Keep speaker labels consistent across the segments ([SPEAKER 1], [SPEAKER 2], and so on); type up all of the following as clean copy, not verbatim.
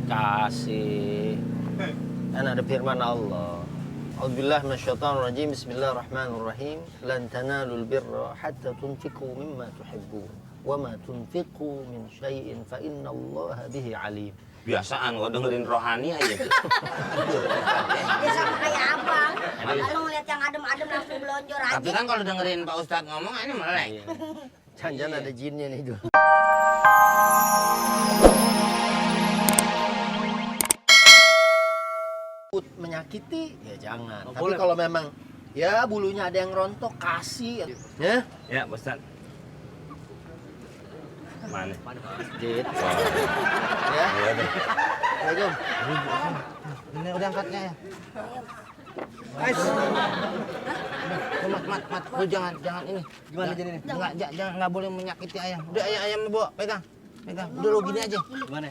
[SPEAKER 1] Kasih. Kan ada firman Allah. A'udzubillahi minasyaitonir rajim. Bismillahirrahmanirrahim. Lan tanalul birra hatta tunfiqu mimma tuhibbun. Wa ma tunfiqu min syai'in fa innallaha bihi alim.
[SPEAKER 2] Biasaan gua dengerin rohani aja.
[SPEAKER 3] Dia sama kayak abang. Kalau ngeliat yang adem-adem langsung belonjor aja.
[SPEAKER 2] Tapi kan kalau dengerin Pak Ustadz ngomong ini melek.
[SPEAKER 1] Jangan ada jinnya nih tuh. Menyakiti ya jangan.
[SPEAKER 4] Oh,
[SPEAKER 1] tapi
[SPEAKER 4] boleh.
[SPEAKER 1] kalau memang ya bulunya ada yang rontok kasih ya.
[SPEAKER 2] Ya, Pak Ustadz. Mana?
[SPEAKER 1] Gitu. Ya.
[SPEAKER 2] Iya deh.
[SPEAKER 1] Assalamualaikum.
[SPEAKER 2] Ini udah angkatnya ya. Mat, lu jangan ini.
[SPEAKER 4] Gimana jadi nih?
[SPEAKER 2] Jangan boleh menyakiti ayam. Udah ayam bawa, pegang. Udah lu gini aja.
[SPEAKER 4] Gimana?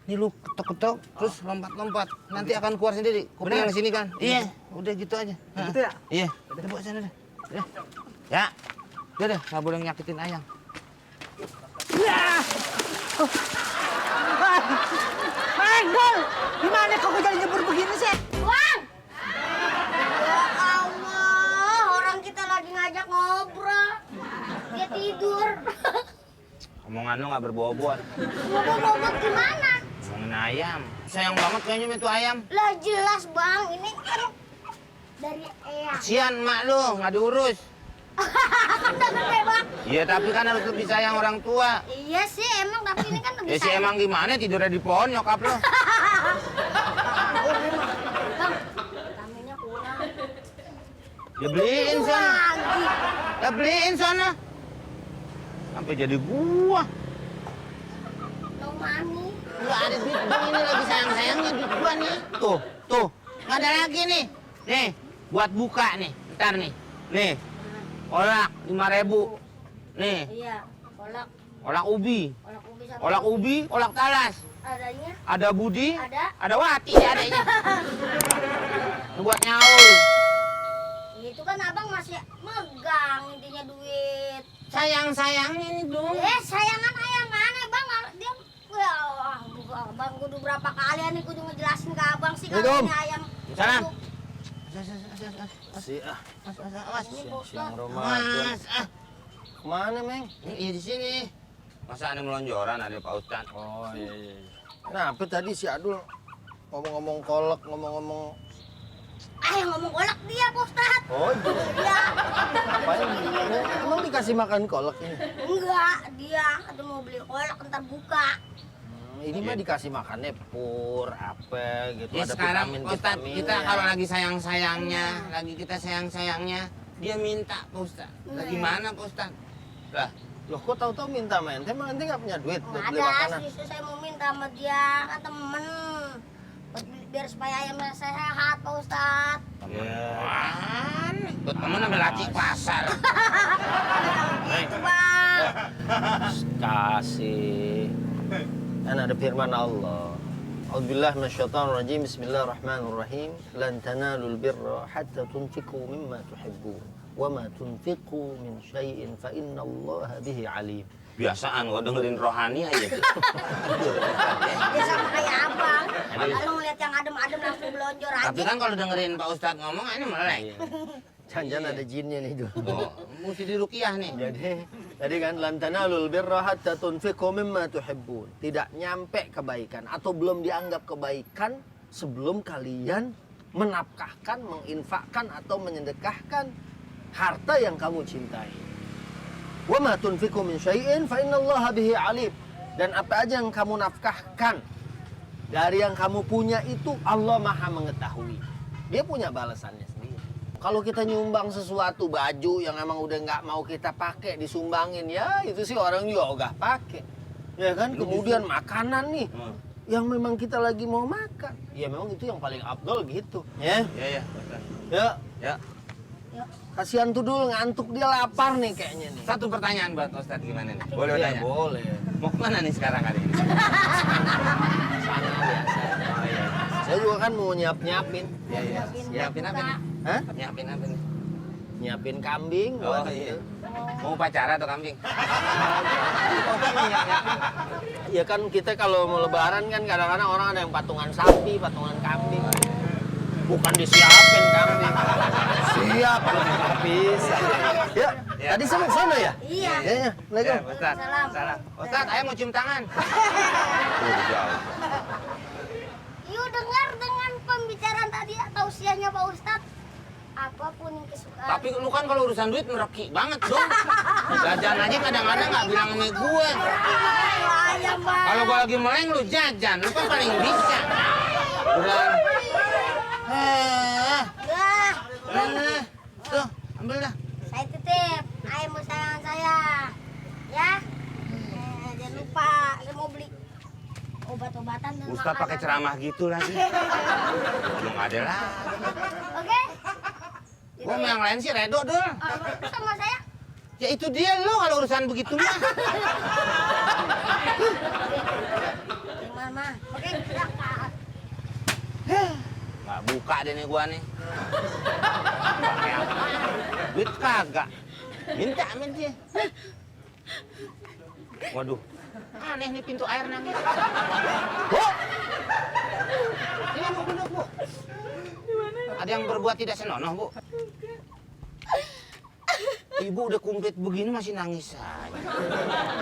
[SPEAKER 2] Ini lu ketok-ketok, terus lompat-lompat. Nanti akan keluar sendiri. Kuping yang sini kan? Iya, udah gitu aja.
[SPEAKER 4] Gitu ya?
[SPEAKER 2] Iya. Udah bawa sana deh. Udah. Ya. Udah deh, nggak boleh nyakitin ayam.
[SPEAKER 4] Manggol! Gimana kok jadi nyebur begini sih?
[SPEAKER 3] Bang! Ya Allah, orang kita lagi ngajak ngobrol. Dia tidur.
[SPEAKER 2] Omongan lu nggak berbobot.
[SPEAKER 3] Ngomong-ngomong gimana?
[SPEAKER 2] Ngomongin ayam. Sayang banget kayaknya itu ayam.
[SPEAKER 3] Lah jelas bang, ini kan dari Eyang.
[SPEAKER 2] Kasian emak lu, nggak diurus.
[SPEAKER 3] Kan udah gede bang.
[SPEAKER 2] Iya, tapi kan harus lebih sayang orang tua.
[SPEAKER 3] Iya sih emang, tapi ini kan lebih
[SPEAKER 2] Ya sih emang gimana tidurnya di pohon nyokap lo?
[SPEAKER 3] Bang, vitaminnya kurang.
[SPEAKER 2] Ya beliin sana.
[SPEAKER 3] Lagi.
[SPEAKER 2] Ya beliin sana. Sampai jadi gua.
[SPEAKER 3] No money.
[SPEAKER 2] Nggak ada duit bang, ini lagi sayang-sayangnya duit gua nih. Tuh. Nggak ada lagi nih. Nih, buat buka nih. Ntar nih. Nih. Kolak 5.000. Nih,
[SPEAKER 3] Iya, kolak
[SPEAKER 2] kolak ubi.
[SPEAKER 3] ubi sama
[SPEAKER 2] Kolak ubi, kolak talas.
[SPEAKER 3] adanya.
[SPEAKER 2] Ada Budi,
[SPEAKER 3] Ada.
[SPEAKER 2] Wati ya adanya. Ini buat nyaul.
[SPEAKER 3] Itu kan abang masih megang intinya duit.
[SPEAKER 2] Sayang-sayangnya ini dong.
[SPEAKER 3] Sayangan ayam mana bang? Dia, ya Allah, bang kudu berapa kali nih kudu ngejelasin ke abang sih kalau ini ayam.
[SPEAKER 2] Salam.
[SPEAKER 1] Si siang
[SPEAKER 2] Mas,
[SPEAKER 1] Ramadan. Mana, Meng?
[SPEAKER 2] Iya di sini. Masa ada melonjoran ada Pak Ustadz?
[SPEAKER 1] Oh iya. Kenapa tadi si Adul ngomong-ngomong kolak, ngomong-ngomong
[SPEAKER 3] Yang ngomong kolak dia Pak Ustadz.
[SPEAKER 1] oh
[SPEAKER 3] Iya.
[SPEAKER 1] ngapain? Emang dikasih makan kolak ini?
[SPEAKER 3] Enggak, dia ada mau beli kolak ntar buka.
[SPEAKER 1] Ini mah dikasih makannya pur, apa gitu.
[SPEAKER 2] Ya
[SPEAKER 1] ada
[SPEAKER 2] sekarang
[SPEAKER 1] vitamin,
[SPEAKER 2] Ustadz
[SPEAKER 1] vitaminnya.
[SPEAKER 2] kita kalau lagi sayang-sayangnya, lagi kita sayang-sayangnya, dia minta Pak Ustadz. Lagi mana Pak Ustadz? Lah,
[SPEAKER 1] Loh kok tahu-tahu minta main? Emang ente nggak punya duit buat beli
[SPEAKER 3] Ada,
[SPEAKER 1] makanan?
[SPEAKER 3] justru saya mau minta sama dia kan temen. Biar supaya ayamnya sehat Pak Ustadz.
[SPEAKER 2] teman. Ikut temen ambil laci pasar.
[SPEAKER 3] Gitu bang.
[SPEAKER 1] Kasih. Kan ada firman Allah. A'udzubillahi minasyaitonir rajim. Bismillahirrahmanirrahim. Lan tanalul birra hatta tunfiqu mimma tuhibbun. Wa ma tunfiqu min syai'in fa innallaha bihi alim.
[SPEAKER 2] Biasaan gua dengerin rohani aja.
[SPEAKER 3] Dia sama kayak abang. Kalau ngeliat yang adem-adem langsung belonjor aja.
[SPEAKER 2] Tapi kan kalau dengerin Pak Ustadz ngomong ini melek.
[SPEAKER 1] Jangan ada jinnya nih tuh.
[SPEAKER 2] Oh, mesti diruqyah nih.
[SPEAKER 1] Jadi kan lan tanalul birra hatta tunfiqu mimma tuhibbun. Tidak nyampe kebaikan atau belum dianggap kebaikan sebelum kalian menafkahkan, menginfakkan atau menyedekahkan harta yang kamu cintai. Wa ma tunfiqu min syai'in fa innallaha bihi alim. Dan apa aja yang kamu nafkahkan dari yang kamu punya itu Allah Maha mengetahui. Dia punya balasannya sendiri. Kalau kita nyumbang sesuatu baju yang emang udah nggak mau kita pakai disumbangin ya itu sih orang juga ogah pakai. Ya kan? Kemudian makanan nih yang memang kita lagi mau makan. Ya memang itu yang paling afdol gitu. Ya.
[SPEAKER 2] Ya.
[SPEAKER 1] Ya. Kasihan tuh dulu ngantuk dia lapar nih kayaknya nih.
[SPEAKER 2] Satu pertanyaan buat Ustadz gimana nih? Boleh
[SPEAKER 1] Ya,
[SPEAKER 2] tanya?
[SPEAKER 1] boleh.
[SPEAKER 2] Mau kemana nih sekarang kali ini?
[SPEAKER 1] Sana biasa. Oh, iya. Saya juga kan mau nyiapin.
[SPEAKER 2] Nyiapin apa nih?
[SPEAKER 1] Hah?
[SPEAKER 2] Nyiapin apa nih?
[SPEAKER 1] Nyiapin kambing
[SPEAKER 2] Oh,
[SPEAKER 1] buat
[SPEAKER 2] iya.
[SPEAKER 1] itu.
[SPEAKER 2] Mau upacara tuh kambing.
[SPEAKER 1] Ya kan kita kalau mau lebaran kan kadang-kadang orang ada yang patungan sapi, patungan kambing. Bukan disiapin kambing. Siap, nggak bisa. Ya, tadi saya mau ke sana ya?
[SPEAKER 3] Iya.
[SPEAKER 1] Ya,
[SPEAKER 2] Ya,
[SPEAKER 1] Assalamualaikum.
[SPEAKER 2] Ustaz. Salam. Ustaz, ayo mau cium tangan.
[SPEAKER 3] Yuk dengar dengan pembicaraan tadi atau usianya Pak Ustadz. Apapun yang kesukaan.
[SPEAKER 2] Tapi lu kan kalau urusan duit mereki banget dong. Jajan aja kadang-kadang nggak bilang sama gue.
[SPEAKER 3] Ayam Bang.
[SPEAKER 2] Kalau gue lagi meleng lu jajan, lu kan paling bisa. Udah.
[SPEAKER 3] Dah,
[SPEAKER 2] Tuh, ambil dah.
[SPEAKER 3] saya titip ayam kesayangan saya. Ya. Jangan lupa saya mau beli obat-obatan dan
[SPEAKER 2] Ustaz pakai ceramah gitu lagi. Belum ada lah.
[SPEAKER 3] Oke.
[SPEAKER 2] Gua sama yang lain sih redo dul.
[SPEAKER 3] Sama saya.
[SPEAKER 2] Ya itu dia lo kalau urusan begitu mah.
[SPEAKER 3] Gimana? Oke, silakan.
[SPEAKER 2] Nggak buka deh nih gua nih. Pakai apa? Duit kagak. Minta amin dia. Waduh. Aneh nih pintu air nangis. Bu! Ini Bu, duduk Bu. Ada yang berbuat tidak senonoh Bu? Ibu udah komplit begini masih nangis aja.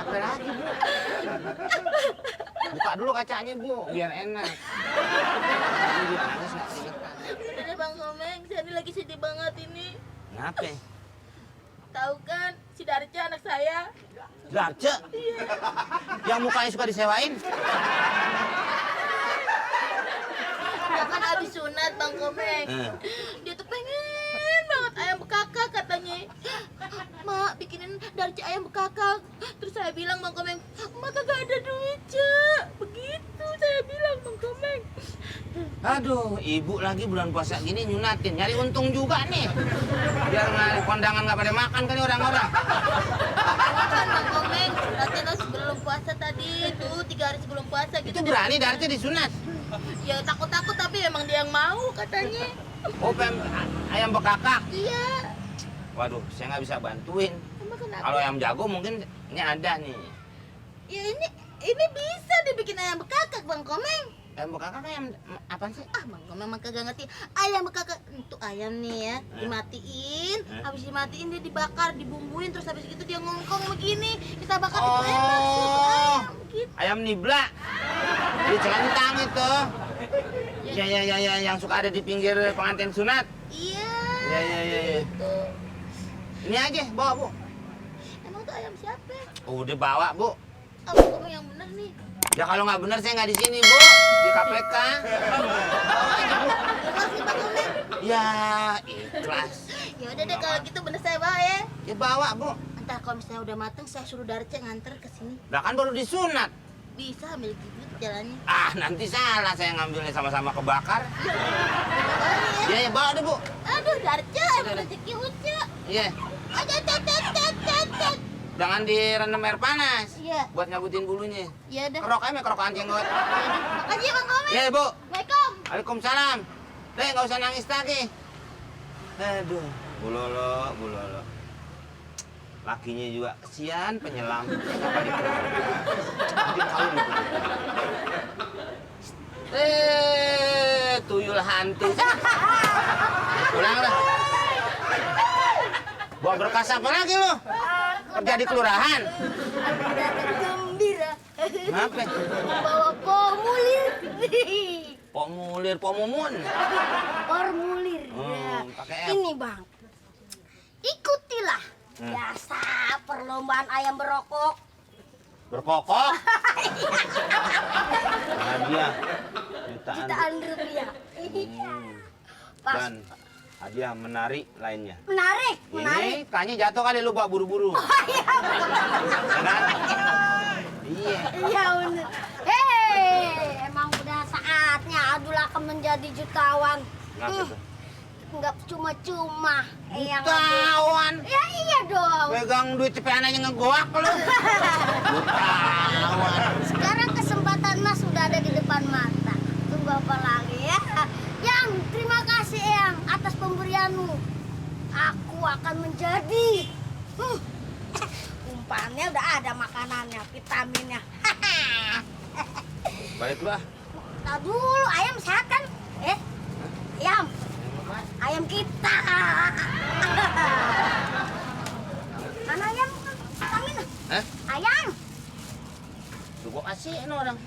[SPEAKER 2] Apa lagi Bu? Buka dulu kacanya Bu, biar enak. Ini dia nangis nggak keringetan.
[SPEAKER 5] Udah deh Bang Komeng, saya ini lagi sedih banget ini.
[SPEAKER 2] Kenapa?
[SPEAKER 5] Tahu kan si Darca anak saya?
[SPEAKER 2] Darce? Yang mukanya suka disewain?
[SPEAKER 5] Dia kan habis sunat Bang Komeng. Dia tuh pengen banget ayam bekakak katanya. Mak bikinin Darca ayam bekakak. Terus saya bilang Bang Komeng, mak kagak ada duit Cek. Begitu saya bilang Bang Komeng.
[SPEAKER 2] Aduh, ibu lagi bulan puasa gini nyunatin, nyari untung juga nih. Biar kondangan nggak pada makan kali orang-orang.
[SPEAKER 5] Kan Bang Komeng, sunatnya kan sebelum puasa tadi tuh 3 hari sebelum puasa gitu.
[SPEAKER 2] Itu berani Darce disunat?
[SPEAKER 5] Ya takut-takut tapi emang dia yang mau katanya.
[SPEAKER 2] Oh, ayam bekakak?
[SPEAKER 5] Iya.
[SPEAKER 2] Waduh, saya nggak bisa bantuin.
[SPEAKER 5] Emang kenapa?
[SPEAKER 2] Kalau ayam jago mungkin ini ada nih.
[SPEAKER 5] Ya ini bisa dibikin ayam bekakak Bang Komeng.
[SPEAKER 2] Ayam bekakak ayam apaan sih?
[SPEAKER 5] Ah, Bang Komeng mah kagak ngerti. Ayam bekakak untuk ayam nih ya, dimatiin, habis dimatiin dia dibakar, dibumbuin terus habis itu dia ngongkong begini. Kita bakar itu enak sup ayam gitu.
[SPEAKER 2] Ayam nibla. Di celentang itu. Ya, yang suka ada di pinggir pengantin sunat.
[SPEAKER 5] Iya.
[SPEAKER 2] Ya.
[SPEAKER 5] Gitu.
[SPEAKER 2] Ini aja, bawa Bu.
[SPEAKER 5] Emang tuh ayam siapa?
[SPEAKER 2] Udah bawa Bu.
[SPEAKER 5] Ah, Bang Komeng yang bener nih.
[SPEAKER 2] Ya kalau nggak bener saya nggak di sini Bu, di KPK. Bawa aja Bu.
[SPEAKER 5] Ikhlas nih Bang Komeng.
[SPEAKER 2] Ya ikhlas.
[SPEAKER 5] Ya udah deh kalau gitu bener saya bawa ya.
[SPEAKER 2] Ya bawa Bu.
[SPEAKER 5] Entar kalau misalnya udah mateng saya suruh Darce nganter ke sini.
[SPEAKER 2] Lah kan baru disunat.
[SPEAKER 5] Bisa ambil duit jalannya.
[SPEAKER 2] Ah nanti salah saya ngambilnya sama-sama kebakar.
[SPEAKER 5] Bawa nih ya.
[SPEAKER 2] Ya bawa deh Bu.
[SPEAKER 5] Aduh Darce, emang rezeki Uca.
[SPEAKER 2] Iya.
[SPEAKER 5] Cet.
[SPEAKER 2] Jangan direndam air panas.
[SPEAKER 5] Iya.
[SPEAKER 2] Buat nyabutin bulunya.
[SPEAKER 5] Ya udah.
[SPEAKER 2] Kerok aja kerokan jenggot.
[SPEAKER 5] Makasih ya Bang Komeng.
[SPEAKER 2] Ya Bu.
[SPEAKER 5] Assalamualaikum.
[SPEAKER 2] Waalaikumsalam. Deh nggak usah nangis lagi. Aduh. Bu Lolo. Lakinya juga kesian penyelam. Apa dikawin itu? Tuyul hantu. Pulang dah. Bawa berkas apa lagi lo? Kerja di kelurahan.
[SPEAKER 3] Gembira.
[SPEAKER 2] Kenapa?
[SPEAKER 3] Bawa formulir.
[SPEAKER 2] Pomumun.
[SPEAKER 3] Formulir.
[SPEAKER 2] Hmm,
[SPEAKER 3] Ya.
[SPEAKER 2] pakai F.
[SPEAKER 3] Ini Bang. Ikutilah. Biasa perlombaan ayam berokok.
[SPEAKER 2] Berkokok. Hadiah
[SPEAKER 3] Jutaan rupiah. Iya. Pas.
[SPEAKER 2] dan hadiah menari lainnya.
[SPEAKER 3] Menarik.
[SPEAKER 2] Ini kayaknya jatuh kali lu bawa buru-buru. Ya kan? Iya.
[SPEAKER 3] Iya bener. Hei, emang udah saatnya Adul akan menjadi jutawan.
[SPEAKER 2] Kenapa tuh?
[SPEAKER 3] Nggak cuma-cuma. Eyang
[SPEAKER 2] Jutawan.
[SPEAKER 3] Ya iya dong.
[SPEAKER 2] Pegang duit cepean aja ngegoak lu. Jutawan.
[SPEAKER 3] Sekarang kesempatan Mas sudah ada di depan mata. Tunggu apa lagi ya? Yang terima kasih Eyang atas pemberianmu. Aku akan menjadi Umpannya udah ada makanannya, vitaminnya.
[SPEAKER 2] Baiklah.
[SPEAKER 3] Tahu dulu ayam sehat kan? Ayam. Ayam kita. Mana ayam? Vitamin.
[SPEAKER 2] Hah?
[SPEAKER 3] Ayam.
[SPEAKER 2] Tuh gua kasihin orang.